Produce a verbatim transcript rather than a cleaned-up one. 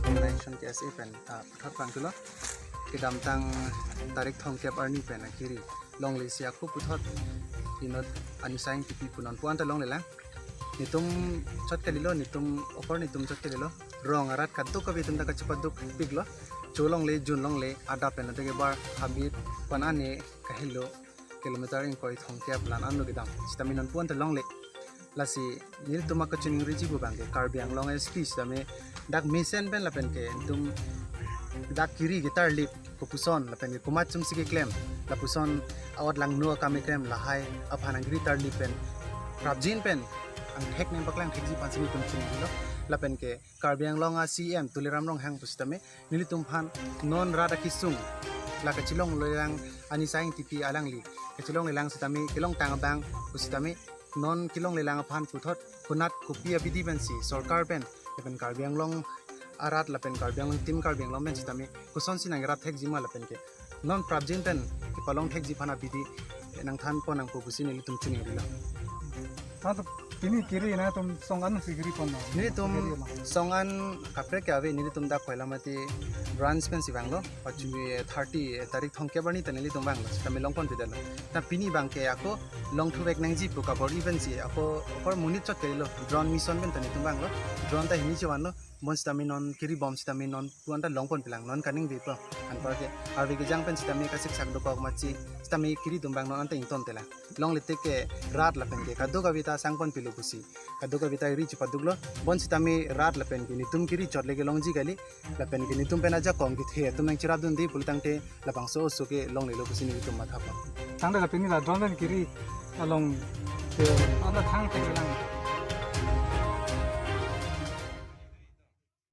Organization K S A pen, ah, puthot pangtulo. Kedamtang tarik thomkep arni pen akiri longle si ako puthot inut Anisa Engtipi pu nonpu anta longlelang. Netum chot kalilo, netum apor netum chot kalilo. Rong arat kadokave atum ta kachepaduk piklo. Cho longle, jun longle, adap pen atake bar habit pan ane kahelo kilometer ingkoi thomkep la-an lo kedam. Sitame nonpu anta longle. Lasi nelitum akachiningri ji pu abangke Karbi Anglong S P sitame dak mesen pen lapen ke netum dak kiri ketarlip kopuson lapen ke komat chumsi keklem, lapuson awat langno akam keklem lahai aphan angkiri tarlip pen prapjin pen angthek nangpaklang thekji aphansi netum chiningrilo. Lapen ke Karbi Anglong a C E M Tuliram Ronghang pusitame nelitum aphan non rat akesung la kachelonglelang Anisa Engtipi alangli kachelonglelang sitame kelongtang abang pusitame non kelonglelang aphan puthot konat kopi abidi pensi sorkar pen lapen Karbi Anglong arat lapen Karbi Anglong, Team Karbi Anglong pen sitame kosonsi nangrap thekji ma lapen ke non prapjin pen kepalong thekji aphan abidi nangthan pon nangpo pusi nelitum chiningrilo. Tangte pini kiri nangtum song an si kiri pon na? Nelitum kiri ma? Song an kaprek ke ave, nelitum dak Koilamati branch pensi vanglo. Pachumi thirty tarik thomkep arni ta nelitum vanglo. Sitame long ponpedetlo. Ta pini abangke ako longthuvek nangji pu kabor-i pensi ako apor monit chot kalilo. Drone mission pen ta nelitum vanglo. Drone ta hini chevanlo. Bonsitame non kiri bom sitame nonpu anta long ponpelang, non kaningve po. Anparke arve kejang pen sitame kasiksak dokok matsi sitame kiri atum abang non anta ingtontelang. Longle teke rat lapen ke kadokave ta sang ponpilo pusi kadokave ta ri chepaduklo. Bonsitame rat lapen ke netum kiri chot le kelongji kali, lapen ke netum pen ajakong kethe atum nangcherapdunde pulotangte labangso oso ke longlelo pusi nelitum matha pon. Tangte la pini la drone pen kiri along ke ala thang thelang.